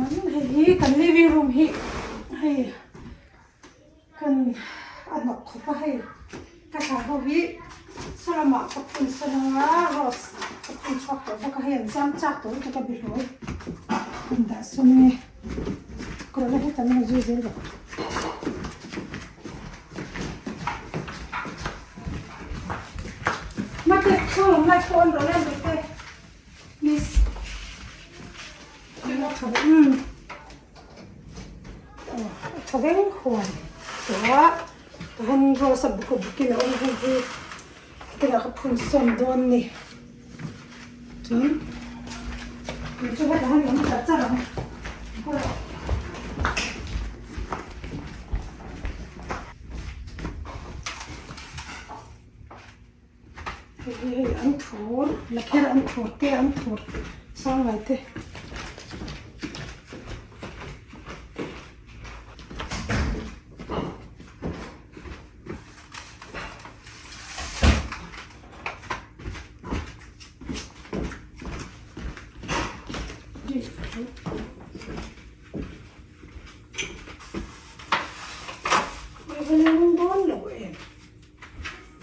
Chuan hei hi kan living room hi hei kan a hnawk khawp a hei ka thla ho hi saw lamah ka phun sawn anga rose ka phun chhuak tawh bawk a hei an zam chak tawh lutuk a bihlawi an dah sawn nge kawrna hi tam zui zel rawh. Mate saw lam light pawh on rawh le mate please. Tha veng huan tawh a tahan rose a buk a bukin a awm hei hi hetiangah ka phun sawn dawn a ni chuan chu hetah hian awm char char ang. Hei hi hei an thur lakher an thur te an thur pangngai te.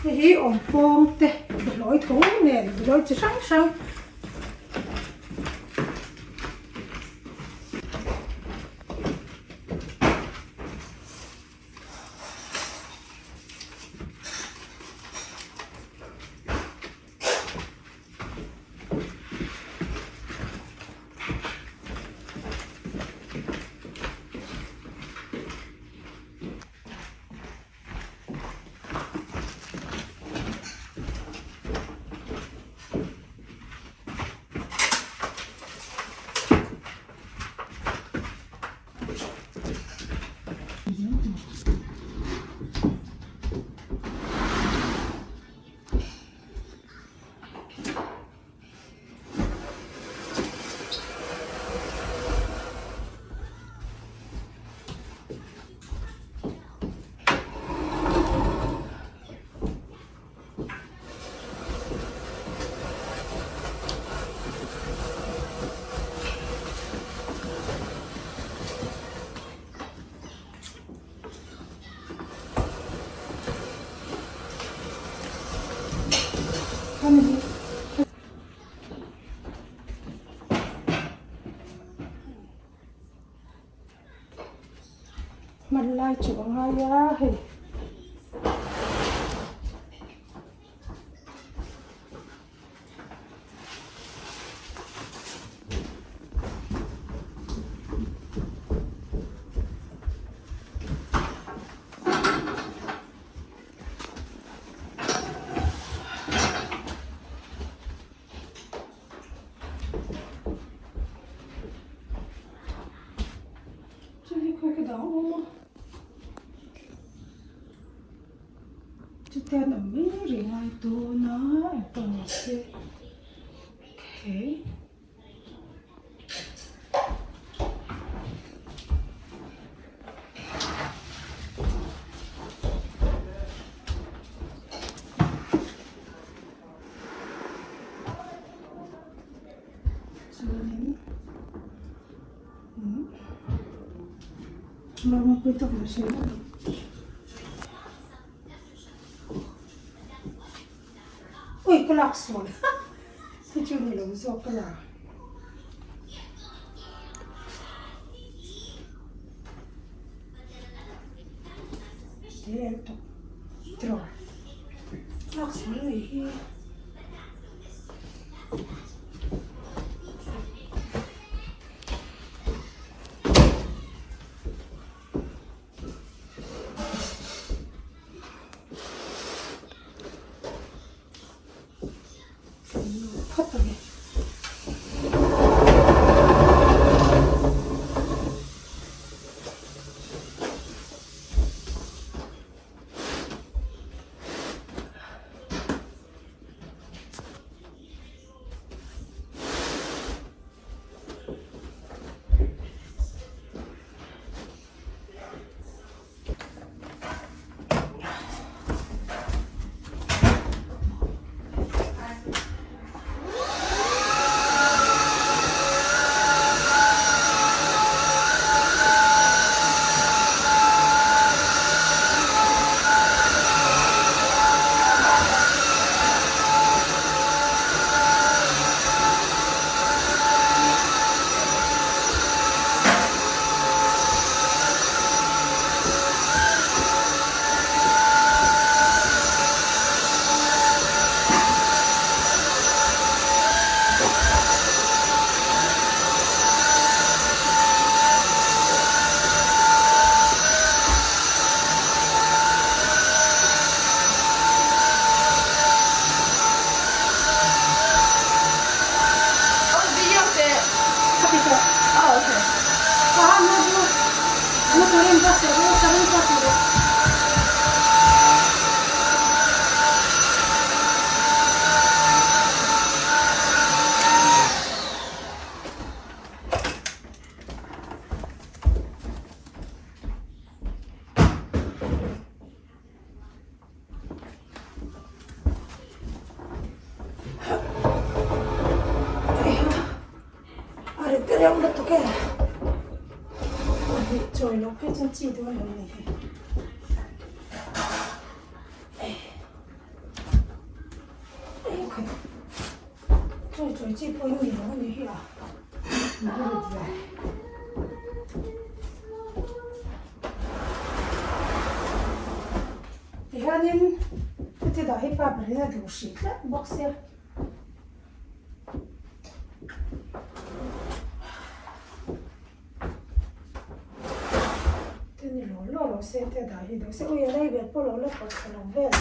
Hei hi awm pawng te behlawi tho nen behlawi chi hrang hrang Hman lai chu a ngai a hei. Chu hi khawi ka dah awm a chutian awm mai rih ngai dawn a engpawh ni se okay. Chuanin umm pui tak mai hriat a ni. Ui ka lak sual hei chu ni lo zawk ka la. Lak sual nei hi. Phawt a ni. Sarin ka seh ru, sarin ka ti rawh. A rit reuh lutuk e. A rit chawi loh phei chuan chi dawn lo ni hi. Chawi chawi chi pawh hi ni lo a ni hi a. Rit ve. Tihianin heti dah hi pa berin a duh hrih tlat bawk sia. Te ni lo lo lo se te dah hi duh se ui a lei vel pawh lo la pawt thla lo vel.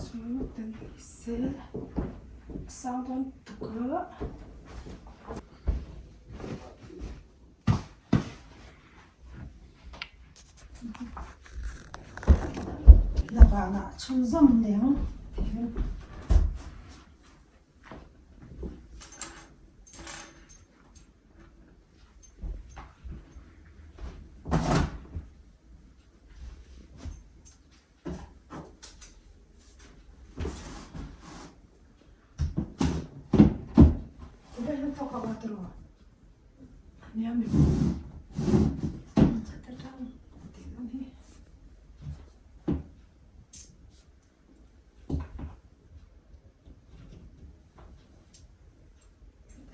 Chu kan se sang dawn tuk a. Lavanah chhunzawm leng tihian.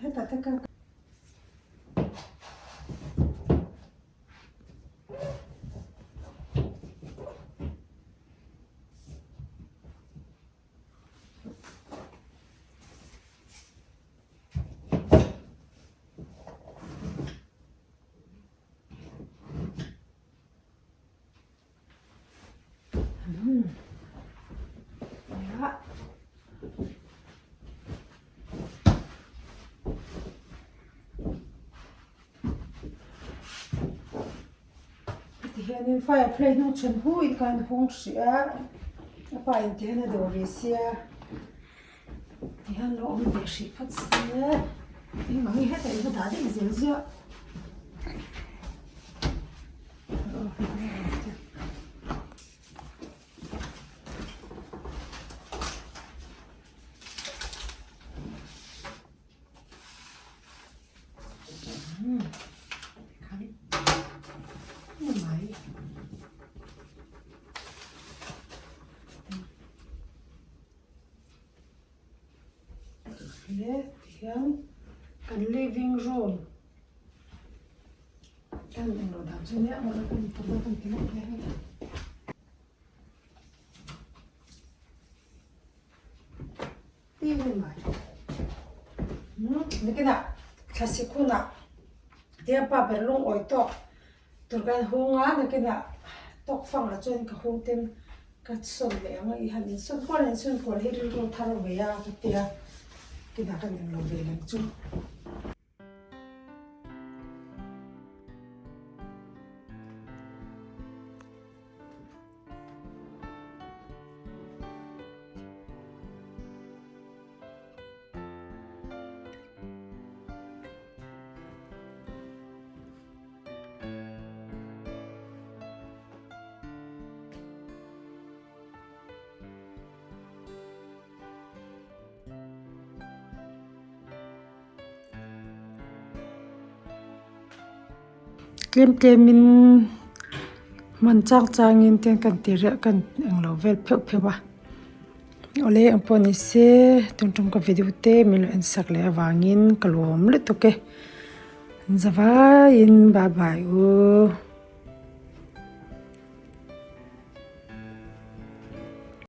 Hetah te ka Tihianin fire play hnung chhun huin khan hung hrih a a pa in tihian a dawr ve sia tihian lo awm ve hrih phawt se engvang hi hetah in va dah daih zel ziah. Tihian kan living room kan englo dan chu nia maw kan parda kan ti lawk hle a ni. Nikinah thlasik hunah tia pa ber lungawi tawk. Tur kan hung a, nakinah tawk fangah chuan ka hung ten ka sawn leh ang a, i han insawn kual a insawn kual hi rilru thar ve a ka tia, kinah kan englo ve lem chu. Tlem tlemin hman chang changin te kan ti reuh kan englo vel pheuh pheuh a awle ang pawh ni se tun tum ka video te min lo en sak leh avangin ka lawm lutuk e. Zavaiin bye bye u.